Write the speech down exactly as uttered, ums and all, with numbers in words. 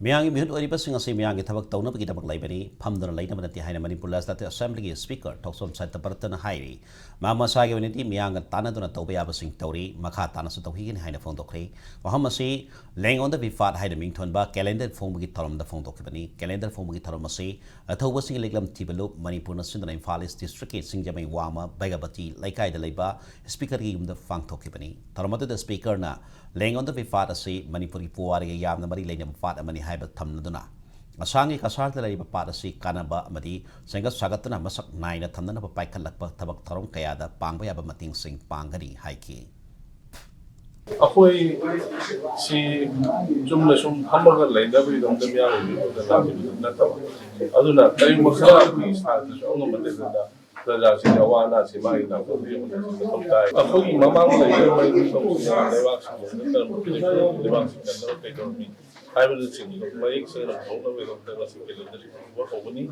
ꯃꯤꯌꯥꯝꯒꯤ ꯃꯤꯍꯨꯠ ꯑꯣꯏꯔꯤꯕꯁꯤꯡ ꯑꯁꯤ ꯃꯤꯌꯥꯝꯒꯤ ꯊꯕꯛ ꯇꯧꯅꯕꯒꯤꯗꯃꯛ ꯂꯩꯕꯅꯤ, ꯐꯝꯗꯨꯅ ꯂꯩꯅꯕ ꯅꯠꯇꯦ ꯍꯥꯏꯅ ꯃꯅꯤꯄꯨꯔ ꯂꯦꯖꯤꯁꯂꯦꯇꯤꯚ ꯑꯦꯁꯦꯝꯕ꯭ꯂꯤꯒꯤ ꯁ꯭ꯄꯤꯀꯔ ꯊꯣꯛꯆꯣꯝ ꯁꯇ꯭ꯌꯕ꯭ꯔꯇꯅ ꯍꯥꯏꯔꯤ꯫ ꯃꯍꯥꯛ ꯃꯁꯥꯒꯤ ꯑꯣꯏꯅꯗꯤ ꯃꯤꯌꯥꯝꯒ ꯇꯥꯟꯅꯗꯨꯅ ꯇꯧꯕ ꯌꯥꯕꯁꯤꯡ ꯇꯧꯔꯤ, ꯃꯈꯥ ꯇꯥꯅꯁꯨ ꯇꯧꯈꯤꯒꯅꯤ ꯍꯥꯏꯅ ꯐꯣꯡꯗꯣꯛꯈ꯭ꯔꯦ꯫ ꯋꯥꯐꯝ ꯑꯁꯤ ꯂꯦꯡ ꯑꯣꯟ ꯗ ꯕꯤꯐꯥꯠ ꯍꯥꯏꯅ ꯃꯤꯡꯊꯣꯟꯕ ꯀꯦꯂꯦꯟꯗꯔ ꯐꯣꯡꯕꯒꯤ ꯊꯧꯔꯝꯗ ꯐꯣꯡꯗꯣꯛꯈꯤꯕꯅꯤ꯫ ꯀꯦꯂꯦꯟꯗꯔ ꯐꯣꯡꯕꯒꯤ ꯊꯧꯔꯝ ꯑꯁꯤ ꯑꯊꯧꯕꯁꯤꯡꯒꯤ ꯂꯤꯛꯂꯝ ꯊꯤꯕ ꯂꯨꯞ ꯃꯅꯤꯄꯨꯔꯅ ꯁꯤꯟꯗꯨꯅ ꯏꯝꯐꯥꯜ ꯏꯁ ꯗꯤꯁꯇ꯭ꯔꯤꯛꯀꯤ ꯁꯤꯡꯖꯃꯩ ꯋꯥꯡꯃ ꯕꯩꯒꯕꯇꯤ ꯂꯩꯀꯥꯏꯗ ꯂꯩꯕ ꯁ꯭ꯄꯤꯀꯔꯒꯤ ꯌꯨꯝꯗ ꯄꯥꯡꯊꯣꯛꯈꯤꯕꯅꯤ꯫ ꯊꯧꯔꯝ ꯑꯗꯨꯗ ꯁ꯭ꯄꯤꯀꯔꯅ ꯂꯦꯡ ꯑꯣꯟ ꯗ ꯕꯤꯐꯥꯠ ꯑꯁꯤ ꯃꯅꯤꯄꯨꯔꯒꯤ ꯄꯨꯋꯥꯔꯤꯒ ꯌꯥꯝꯅ ꯃꯔꯤ ꯂꯩꯅꯕ ꯄꯥꯠ ꯑꯃꯅꯤ ꯍꯥꯏꯕ ꯊꯝꯂꯗꯨꯅ, ꯑꯁꯥꯝꯒꯤ ꯀꯁꯥꯔꯗ ꯂꯩꯔꯤꯕ ꯄꯥꯠ ꯑꯁꯤ ꯀꯥꯟꯅꯕ ꯑꯃꯗꯤ ꯁꯦꯝꯒꯠ ꯁꯥꯒꯠꯇꯨꯅ ꯃꯁꯛ ꯅꯥꯏꯅ ꯊꯝꯅꯅꯕ ꯄꯥꯏꯈꯠꯂꯛꯄ ꯊꯕꯛ ꯊꯧꯔꯝ ꯀꯌꯥꯗ ꯄꯥꯡꯕ ꯌꯥꯕ ꯃꯇꯦꯡꯁꯤꯡ ꯄꯥꯡꯒꯅꯤ ꯍꯥꯏꯈꯤ꯫ ꯑꯩꯈꯣꯏ ꯁꯤ ꯆꯨꯝꯅ ꯁꯨꯝ ꯐꯝꯃꯒ ꯂꯩꯅꯕꯒꯤꯗꯃꯛꯇ ꯃꯤꯌꯥꯝꯒꯤ ꯃꯤꯍꯨꯠꯇ ꯂꯥꯛꯈꯤꯕꯗꯨ ꯅꯠꯇꯕ, ꯑꯗꯨꯅ ꯀꯔꯤꯒꯨꯝꯕ ꯈꯔ ꯑꯩꯈꯣꯏꯒꯤ ꯁꯥꯇ꯭ꯔꯁꯨ ꯑꯉꯝꯕ ꯂꯩꯕꯗ ꯄ꯭ꯔꯖꯥꯁꯤꯡꯒꯤ ꯑꯋꯥ ꯑꯅꯥꯁꯤ ꯃꯥꯒꯤ ꯅꯥꯀꯣꯡꯗ ꯌꯧꯍꯟꯕꯁꯤ ꯃꯊꯧ ꯇꯥꯏ꯫ ꯑꯩꯈꯣꯏꯒꯤ ꯃꯃꯥꯡꯗ ꯂꯩꯔꯤꯕ ꯃꯔꯤ ꯇꯧꯕꯁꯤꯅ ꯂꯩꯕꯥꯛꯁꯤꯡꯗ ꯅꯠꯇꯅ ꯂꯩꯕꯥꯛꯁꯤꯡ ꯀꯟꯅꯕ ꯀꯩꯗꯧꯔꯝꯃꯤ ꯍꯥꯏꯕꯅꯆꯤꯡꯕꯗꯣ ꯃꯌꯦꯛ ꯁꯦꯡꯅ ꯐꯣꯡꯅꯕꯒꯤꯗꯃꯛꯇ ꯉꯁꯤ ꯀꯦꯂꯦꯟꯗꯔꯁꯤ ꯄꯨꯊꯣꯛꯄ ꯍꯧꯕꯅꯤ꯫